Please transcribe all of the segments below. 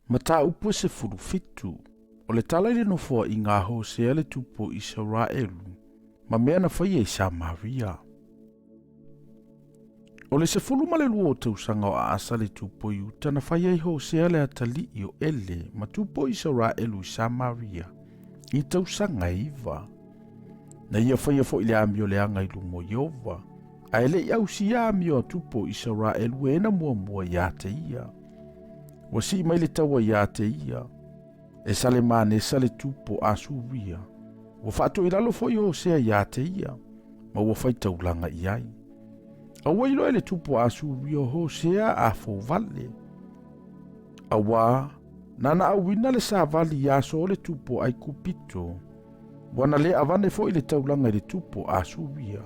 Mataupu e 17, o le tala i le nofoaiga a Hosea le tupu o Isaraelu, ma mea na faia i Samaria. O le 12 o tausaga o Aasa le tupu o Iuta na fai ai Hosea le atalii o Ele ma tupu o Isaraelu i Samaria i tausaga e 9. Na ia faia foi le amio leaga i luma o Ieova, ae le i ausia amio a tupu o Isaraelu e na muamua ia te ia. Ua sii mai le taua ia te ia, e Salemanesa le tupu o Asuria. Ua faatoilalo foi Hosea ia te ia, ma ua fai taulaga i ai. A ua iloa e le tupu o Asuria o Hosea a fouvale. Auā, nana auina le savali i aso o le tupu o Aikupito, ua na le avane foi le taulaga i le tupu o Asuria,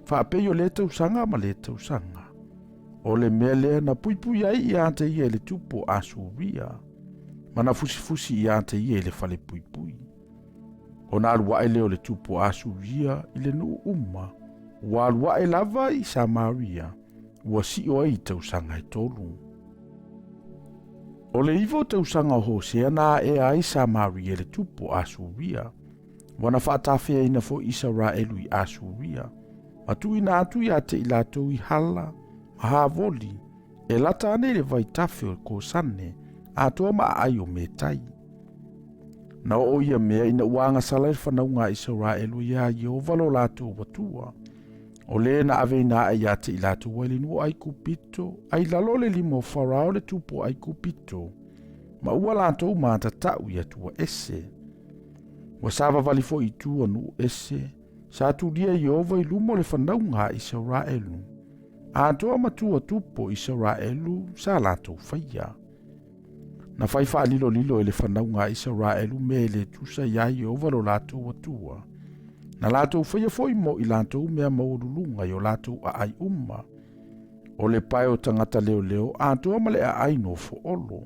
faapei o lea tausaga ma lea tausaga. O le mea lea na puipui ai ia te ia i le tupu o Asuria, ma na fusifusi ia te ia i le fale puipui. Ona alu ae lea o le tupu o Asuria i le nuu uma, ua alu ae lava i Samaria, ua sio ai i tausaga e 3. O le 9 o tausaga o Hosea na aea ai Samaria i le tupu o Asuria, ua na faatafeaina foi Isaraelu i Asuria, ma tuuina atu ia te i latou i Hala ma Havoli, e lata ane i le vaitafe o Kosane, atoa ma aai o Metai. Na oo ia mea ina ua agasala i le fanauga a Isaraelu iā Ieova lo latou Atua, o le na aveina ae ia te i latou ai le nuu o Aikupito, ai lalo o le lima o Farao le tupu o Aikupito, ma ua latou matatau i atua ese. Ua savavali foi i tua nuu ese, sa tulia Ieova i luma o le fanauga a Isaraelu, atoa ma tua tupu o Isaraelu sa latou faia. Na fai faalilolilo e le fanauga a Isaraelu mea e le tusa iā Ieova lo latou Atua. Na latou faia foi mo i latou mea maualuluga i o latou aai uma, o le pae o tagata leoleo atoa ma le aai nofoolo.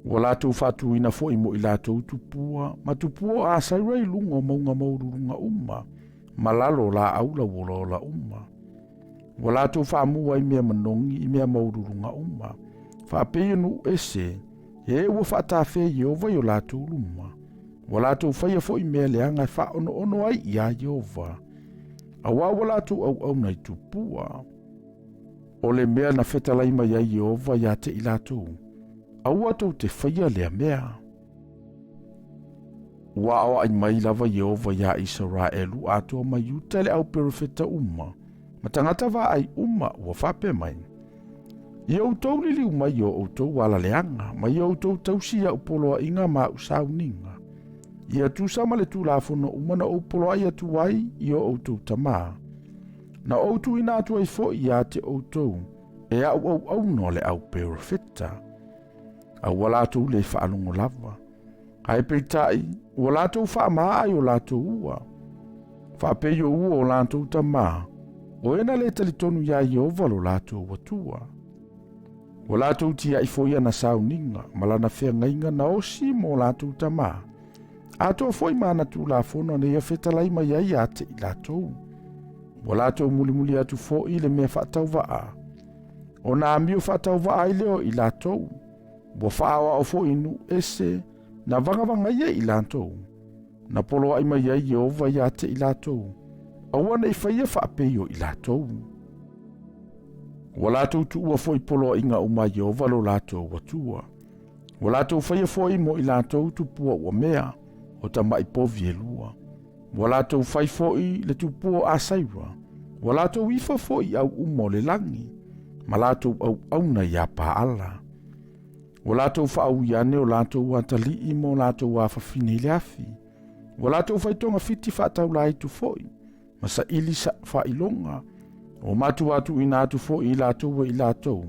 Ua latou faatuina foi mo i latou tupua ma tupua o Asaira i luga o mauga maualuluga uma, ma lalo o laau lauolaola uma. Ua latou faamu ai mea manogi i mea maualuluga uma, faapei o nuu ese, e ua faatafea Ieova i o latou luma. Ua latou faia foi mea leaga e faaonoono ai iā Ieova, auā ua latou auauna i tupua. O le mea na fetalai mai ai Ieova iā te i latou, aua tou te faia lea mea. Ua aoai mai lava Ieova iā Isaraelu atoa ma Iuta le au perofeta uma, ma tagata vaai uma ua faapea mai, Ia outou liliu mai i o outou ala leaga, ma ia outou tausi i a'u poloaiga ma a'u sauniga. Ia tusa ma le Tulafono uma na ou poloai atu ai i o outou tamā, na ou tuuina atu ai foi ia te outou e a'u auauna o le au perofeta. A ua latou le faalogo lava. Ae peitai, ua latou faamaa i o latou ua. Faapei o ua o latou tamā, o e na le talitonu iā Ieova lo latou Atua. Ua latou tiai foi ana sauniga ma lana feagaiga na osi mo latou tamā. Atoa foi ma ana tulafono na ia fetalai mai ai ia te i latou. Ua latou mulimuli atu foi i le mea faatauvaa. Ona amio faatauvaa ai lea o i latou. Ua faaoao foi i nuu ese na vagavagaia i latou. Na poloai mai ai Ieova ia te i latou, aua ne i faia faapei o i latou. Ua latou tuua foi poloaiga uma a Ieova lo latou Atua. Ua latou faia foi mo i latou tupua ua mea, o tama'i povi e lua. Ua latou fai foi le tupua o Asaira, ua latou ifa foi i au uma o le lagi, ma latou auauna iā Paala. Ua latou faaui ane o latou atalii ma o latou afafine i le afi. Ua latou fai togafiti faataulaaitu foi, ma saili faailoga. Ua matua tuuina atu foi i latou e i latou,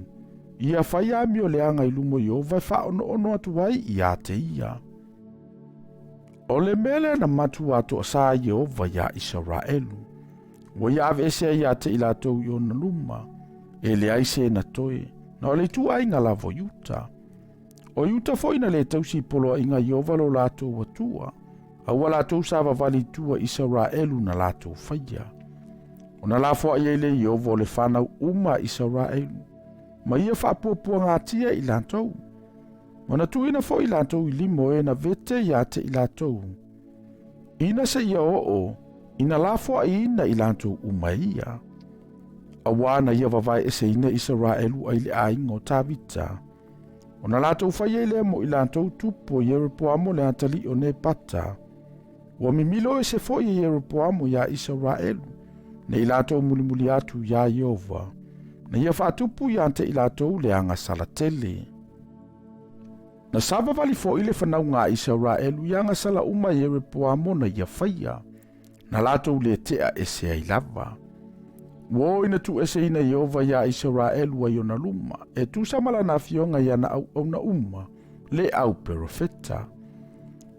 ia fai amio leaga i luma o Ieova e faaonoono atu ai ia te ia. O le mea lea na matua toasā ai Ieova iā Isaraelu, ua ia aveese ai ia te i latou i ona luma, e leai se na toe, na o le ituaiga lava o Iuta. O Iuta foi na le tausi i poloaiga a Ieova lo latou Atua, a ua latou savavali i tua i Isaraelu na latou faia. Ona lafoai ai lea Ieova o le fanau uma a Isaraelu, ma ia faapuapuagatia i latou. Ma na tuuina foi i latou i lima o e na vete ia te i latou, ina seia oo ina lafoaiina i latou uma e ia. Auā na ia vavae eseina Isaraelu ai le aiga o Tavita, ona latou fai ai lea mo i latou tupu o Ieropoamo le atalii o Nepata. Ua mimilo ese foi e Ieropoamo iā Isaraelu, ne i latou mulimuli atu iā Ieova, na ia faatupu ia te i latou le agasala tele. Na savavali foi le fanauga a Isaraelu i agasala uma e Ieropoamo na ia faia, na latou le tea ese ai lava. Ua oo ina tuueseina Ieova iā Isaraelu ai ona luma, e tusa ma lana afioga i ana auauna uma, le au perofeta.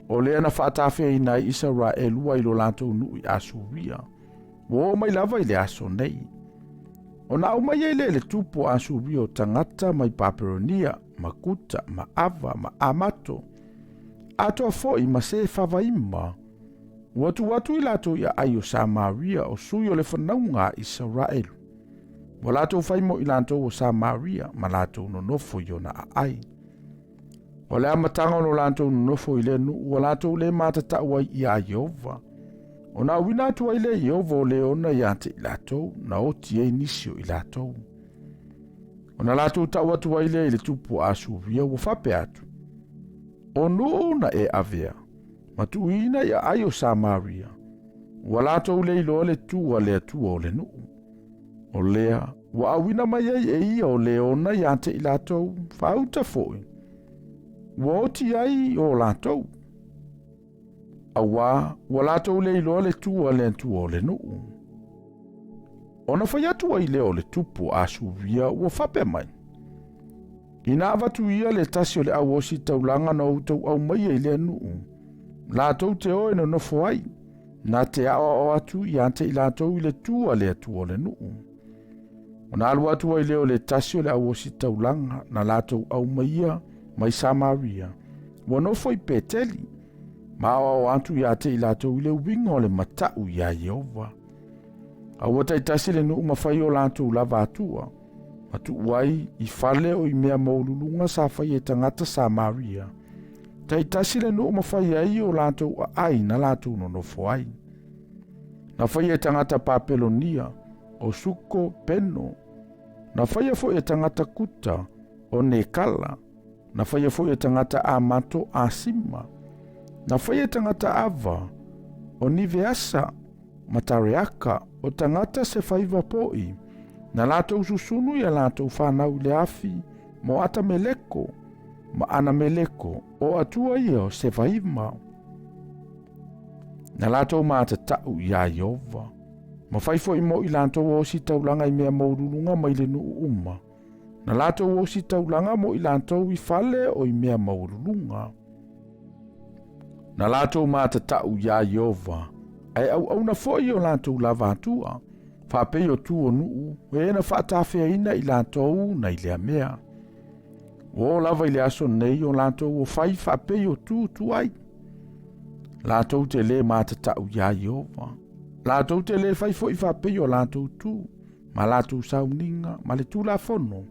O lea na faatafeaina ai Isaraelu ai lo latou nuu i Asuria, ua oo mai lava i le aso nei. Ona aumai ai lea e le tupu o Asuria o tagata mai Papelonia, ma Kuta, ma Ava, ma Amato, atoa foi ma Sefavaima, ua tuu atu i latou i aai o Samaria o sui o le fanauga a Isaraelu. Ua latou fai mo i latou o Samaria ma latou nonofo i ona aai. O le amataga o lo latou nonofo i lea nuu ua latou le matatau ai iā Ieova. Ona auina atu ai lea e Ieova o leona ia te i latou, na oti ai nisi o i latou. Ona latou tau atu ai lea i le tupu o Asuria ua faapea atu, O nuu na e avea, ma tuuina i aai o Samaria, ua latou le iloa le tu a le Atua o le nuu. O lea, ua auina mai ai e ia o leona ia te i latou, faauta foi, ua oti ai o latou. Auā, ua latou le iloa le tu a le Atua o le nuu. Ona fai atu ai lea o le tupu o Asuria ua faapea mai, Ina avatu ia le tasi o le au ositaulaga na outou aumaia i lea nuu, latou te o e nonofo ai, na te aoao atu ia te i latou i le tu a le Atua o le nuu. Ona alu atu ai lea o le tasi o le au ositaulaga na latou aumaia mai Samaria, ua nofo i Peteli, ma aoao atu ia te i latou i le uiga o le matau iā Ieova. A ua taitasi le nuu ma fai o latou lava atua, ma tuu ai i fale o i mea maualuluga sa faia e tagata Samaria. Taitasi le nuu ma fai ai o latou aai na latou nonofo ai. Na faia e tagata Papelonia, o Suko Peno. Na faia foi e tagata Kuta, o Nekala. Na faia foi e tagata Amato, Asima. Na faia e tagata Ava, o Niveasa, ma Tareaka, o tagata Sefaiva poʻi, na latou susunu i a latou fanau i le afi, mo Atameleko, ma Anameleko, o atua ia o Sefaima. Na latou matatau iā Ieova, ma fai foi mo i latou ositaulaga i mea maualuluga mai le nuu uma, na latou ositaulaga mo i latou i fale o i mea maualuluga. Na latou matatau iā Ieova, ae auauna foi o latou lava atua, faapei o tu o nuu, e na faatafeaina i latou nai lea mea. Ua oo lava i le aso nei o latou o fai faapei o tu tuai. Latou te lē matatau iā Ieova. Latou te lē fai foi faapei o latou tu, ma latou sauniga, ma le tulafono,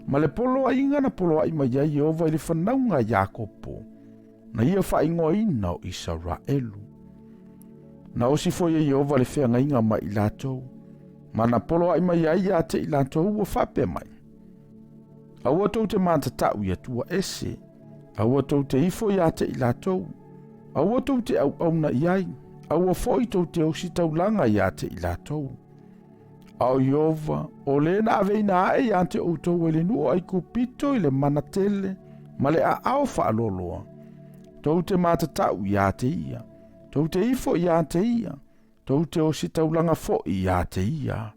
ma le poloaiga na poloai mai ai Ieova i le fanauga a Iakopo, na ia faaigoaina o Isaraelu. Na osi foi e Ieova le feagaiga ma i latou, ma na poloai mai ai ia te i latou ua faapea mai, Aua tou te matatau i atua ese, aua tou te ifo ia te i latou, aua tou te auauna i ai, aua foi tou te ositaulaga ia te i latou. A o Ieova, o le na aveina ae ia te outou e le nuu o Aikupito i le mana tele ma le aao faaloaloa, tou te matatau ia te ia, tou te ifo ia te ia, tou te ositaulaga foi ia te ia.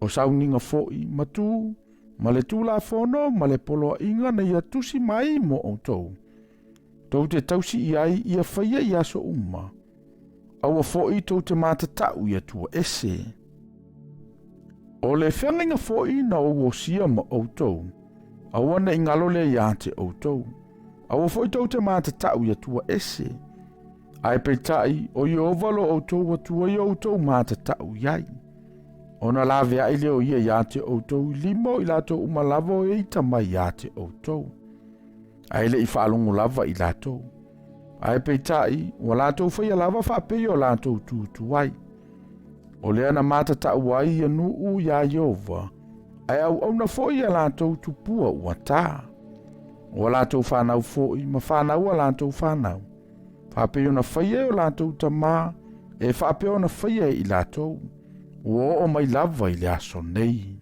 O sauniga foi ma tu, ma le tulafono ma le poloaiga na ia tusi mai mo outou, tou te tausi i ai ia faia i aso uma, aua foi tou te matatau i Atua ese. O le feagaiga foi na ou osia ma outou, aua ne i galo lea ia te outou, aua foi tou te matatau i Atua ese, Ae peitai, o Ieova lo outou Atua ia outou matatau i ai. Ona laveai lea o ia ia te outou i lima o i latou uma lava o e ita mai ia te outou. Ae le i faalogo lava i latou. Ae peitai, ua latou faia lava faapei o latou tutu ai. O lea na matatau ai ia nuu iā Ieova, ae auauna foi ia latou tupua ua tā. Ua latou fanau foi ma fanau a latou fanau. Faapei ona faia e o latou tamā, e faapea ona faia e i latou, ua oo mai lava i le aso nei.